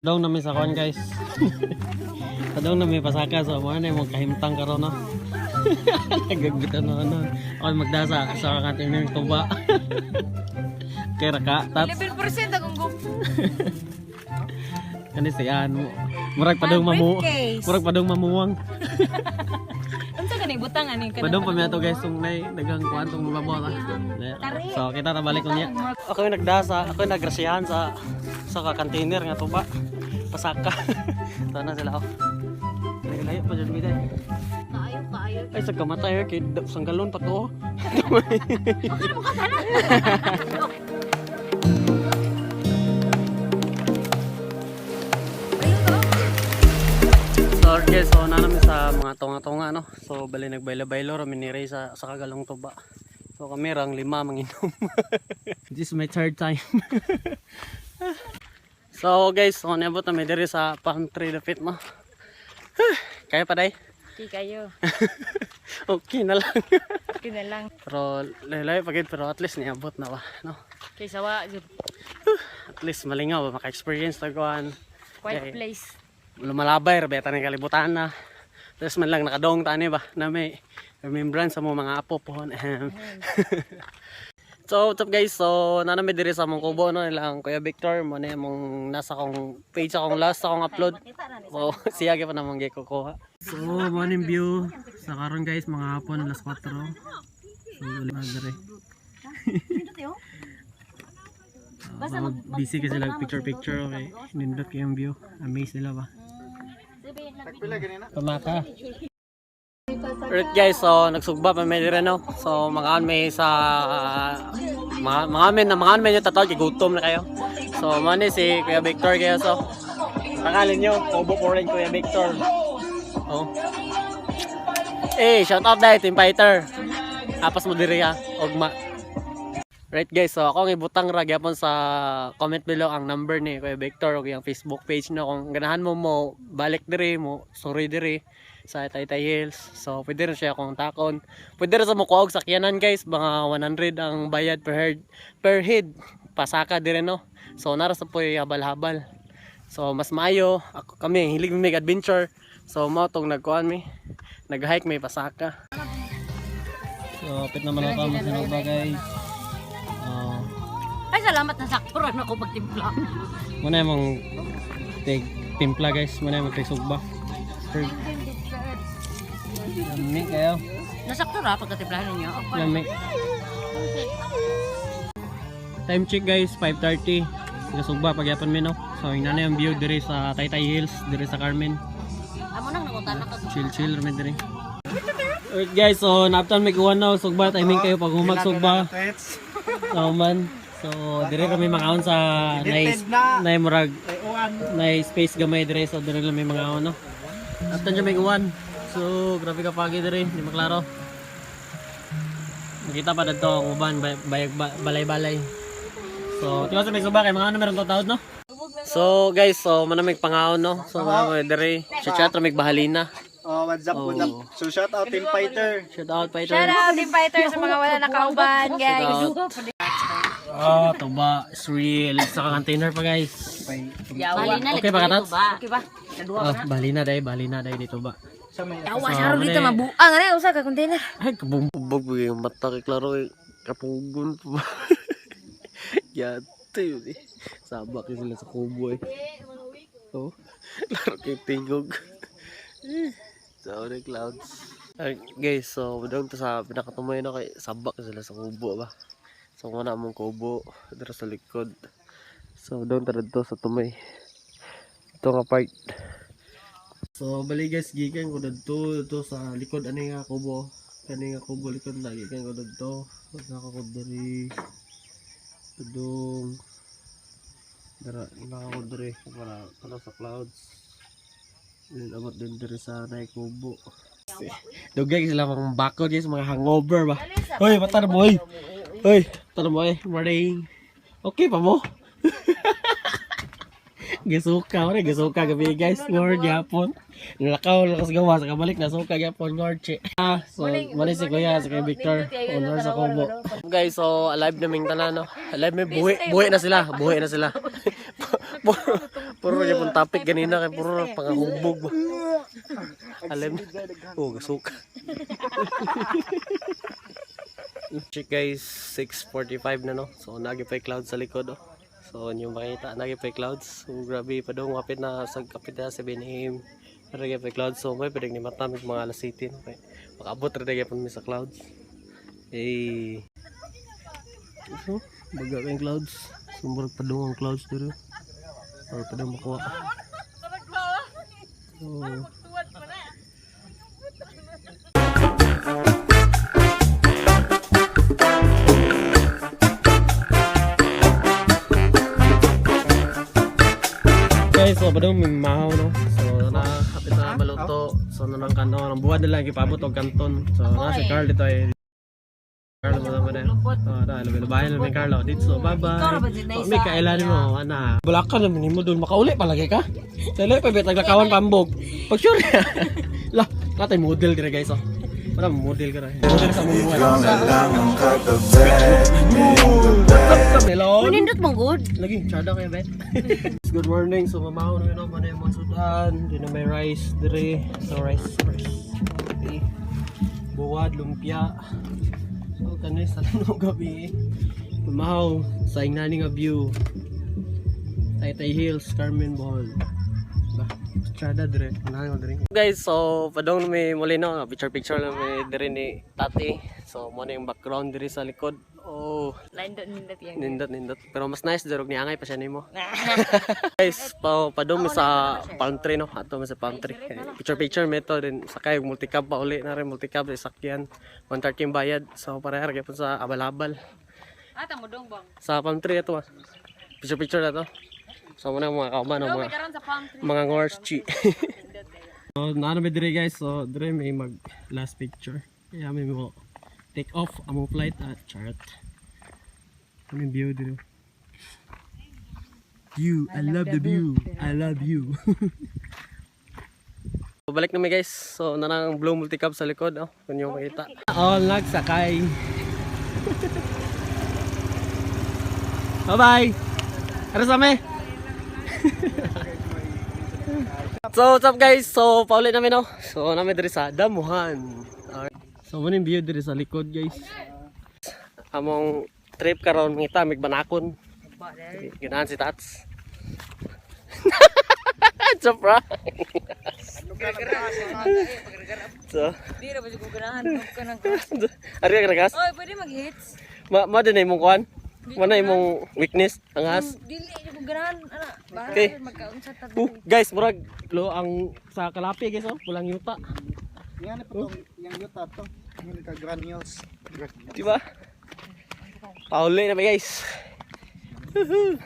Dong namin sa kuan, guys. Padong namin pasaka, so mo na mo kahimtang karon, no. Nagagitan no ano. Ako magdasa sa container tuba. Kaya ra ka tats. 11% akong gupo. Kani siya ano. Murag padong mamu. Briefcase. Murag padong mamuwang. Unsa gani butang ani? Padong pa mi ato, guys, tung nay daghang kuan tong mababaw ta. So kita ta balik unya. Ako yung nagdasa, ako yung nagrasyahan sa ka container nga tuba. Pasaka. Sana sila ako. Layo pa jud mi day. Kaayo kaayo. Ay, sa kamatay eh, kay sanggalon pa to. So guys, so na namin sa mga tunga-tunga, no. So bali nagbaylo-baylo ra mi ni Ray sa kagalong tuba. So kami rang lima manginom. This is my third time. So guys, so niabot na mi diri sa palm tree dapit, no. Kaya pa day? Okay kayo. Okay na lang. Okay na lang. Pero layo pa gid, pero at least niabot na ba, no? Kay sawa jud. At least malingaw ba maka-experience ta kuan. Quiet Okay. place. Lumalabay ra beta ng kalibutan na. Tapos man lang nakadong tani ba na may remembrance sa mga apo pohon. So what's up, guys? So nanami diri sa among kubo, no, ilang Kuya Victor mo na imong nasa akong page, akong last akong upload. So siya gyud pa namang gikukuha. So morning view sa karon, guys, mga hapon alas 4. So uli na diri. Busy kasi sila picture picture, okay. Nindot kayong view. Amaze nila ba. Pamaka. Alright guys, so nagsugba pa may dire, no. So mga may sa mga amin na mga amin yung tataw kay gutom na kayo. So man ni si Kuya Victor kayo, so pangalan niyo Kobo po rin Kuya Victor. Oh. Eh, shout out dahil Team Fighter. Apas mo diri ha, ugma. Right guys, so ako ang ibutang ra gyapon sa comment below ang number ni Kuya Victor o yung Facebook page no, kung ganahan mo mo balik diri mo, sorry, diri sa Taytay Hills. So pwede rin siya kung takon. Pwede rin sa mo kuha og sakyanan, guys, mga 100 ang bayad per head pasaka diri, no. So nara sa poy habal-habal. So mas maayo ako kami hilig mi adventure. So mao tong nagkuan mi. Nag-hike may pasaka. So pit naman ako mo ba, guys. Oh. Ay, salamat na sakto ra ako pagtimpla. Muna yung tig timpla, guys, muna yung tig sugba. Lami kayo. Nasakto ra pagkatimplahan ninyo. Lami. Time check, guys, 5:30. Sugba pagyapon mi, no. So ingna na yung view diri sa Taytay Hills, diri sa Carmen. Amo nang nangutana ka. Chill chill rami diri. Alright guys, so naaptan may kuwan na sugba, timing kayo pag humag sugba. Oh man. So dire kami mangaon sa nice nay murag nay space gamay dire, so dire lang may mangaon, no. After dyan may uwan. So grabe ka pagi dire, di maklaro. Makita pa dito ang uban bayag balay-balay. So tiwas sa may suba kay mga ano meron to taod, no. So guys, so manamig pangaon, no. So mga ko dire, chat ramig bahalina. Oh, what's up, what's up? So shout out Team Fighter. Shout out fighter. Shout out Team Fighter sa mga wala nakauban, guys. Ah, tuba. It's real. Sa container pa, guys. Balina. Okay ba katats? Okay ba? Oh, balina day, balina day dito ba. Yawa sa dito mabuang ani usa ka container. Ay, kabumbog ba yung mata kay Klaro eh. Kapugon pa ba? Yate yun eh. Sabak yun sila sa kubo eh. Oh, klaro kay tingog. Eh, sa so, clouds. Ay, guys, so doon to sa pinakatumoy na kay sabak sila sa kubo ba. So muna among kubo dito sa likod. So doon ta dito sa tumoy. Ito nga part. So bali guys, gikan ko didto dito sa likod ani nga kubo. Kani nga kubo likod na gikan ko didto. Naka ko diri. Tudong. Dara naka ko diri para para sa clouds. Then abot din diri sa nay kubo. Dugay sila mga bakod guys, mga hangover ba. Hoy, matar mo oy. Hoy, matar mo oy. Morning. Okay pa mo? Gasuka, ore, gasuka gabi, guys, ngor gyapon. Nalakaw lakas gawas, kabalik na suka gyapon ngor che. Ah, so mali si Kuya, si Kuya Victor, owner sa kubo. Guys, so alive na ming tanan, no. Alive may buhi, buhi na sila, buhi na sila. Puro gyapon topic ganina kay puro pangahubog ba. Alam. Oh, gasuka. Check guys, 6:45 na, no. So nagi pa clouds sa likod, oh. So inyo makita nagi pa clouds. So grabe pa dong kapit na sa kapit na 7 AM. Pero pa clouds, so may pwedeng ni matamig mga alas 7, no? Kay makaabot ra gyapon mi sa clouds. Eh. So, baga kayong clouds. So murag pa dong ang clouds dito. Or pa dong makuha. Oh. Guys, so padung may mahaw, no. So na kapit na maluto. So na nang kanto, ang buwan nila gipabot og kanton. So na si Carl dito ay Carlo mo naman eh. Oh, na labi labayan na Carlo dito. Bye bye. Oh, may kailan mo ana. Bulakan naman nimo dun makauli palagi ka. Dili pa bitag lakawan pambog. Pag sure. Lah, natay model dire guys, oh. Wala model ka ra. Model sa mong buwan. Ikaw na lang ang katabi ngayong gabi. Melon. Nindot mong good. Lagi, charda kayo, bet. Good morning. So, mamaho na yun ako. Ano yung mga sudan. Di na may rice. Dire. So, rice. Rice. Okay. Buwad, lumpia. So, kanay sa tanong gabi. Mamahaw. Sa ingnani nga view. Taytay Hills, Carmen, Bohol. Ba, charda dire. Unahan ko dire. Guys, so, padong may muli, no. Picture picture lang may dire ni Tati. So, mo na yung background dire sa likod. Oh, Nindot nindot yan. nindot, nindot. Pero mas nice, durog ni angay pa siya nimo. Guys, pa padong mi sa palm tree, no. Ato mi sa palm tree. Picture picture mi to din sakay og multicab pa uli na rin multicab sa sakyan. 130 yung bayad. So pareha ra gyapon sa abalabal. Ah, tamo dong bang. Sa palm tree ato ah. Picture picture na to. So muna mga kauban no, mga Karon sa palm tree. mga ngors chi. So naano mi dire guys. So dire may mag last picture. Kaya may mo take off among flight at chart. Ano yung view dire? You, I love the view. I love you. So, balik na mi guys. So nanang blue multicab sa likod, oh. Kung yung makita. All nagsakay. Bye-bye. Ano sa me? So, what's up guys? So, pauli namin, no? So, namin diri sa Damuhan. Alright. So, mo yung view diri sa likod, guys. Among trip karon mangita mig banakon. Ganahan si Tats. It's a prank. So, Di ra ba ko ganahan ka nang. ari ka ragas? Oy, pwede mag-hits. Ma ma din imong kuan? Ma na imong weakness, angas. Dili ko ganahan ana. Okay. Magkaunsa ta. Guys, murag lo ang sa kalapi guys, oh, pulang yuta. Yan pa tong yung yuta to. Yung ka granules. Di ba? Pauli na ba guys? Woohoo!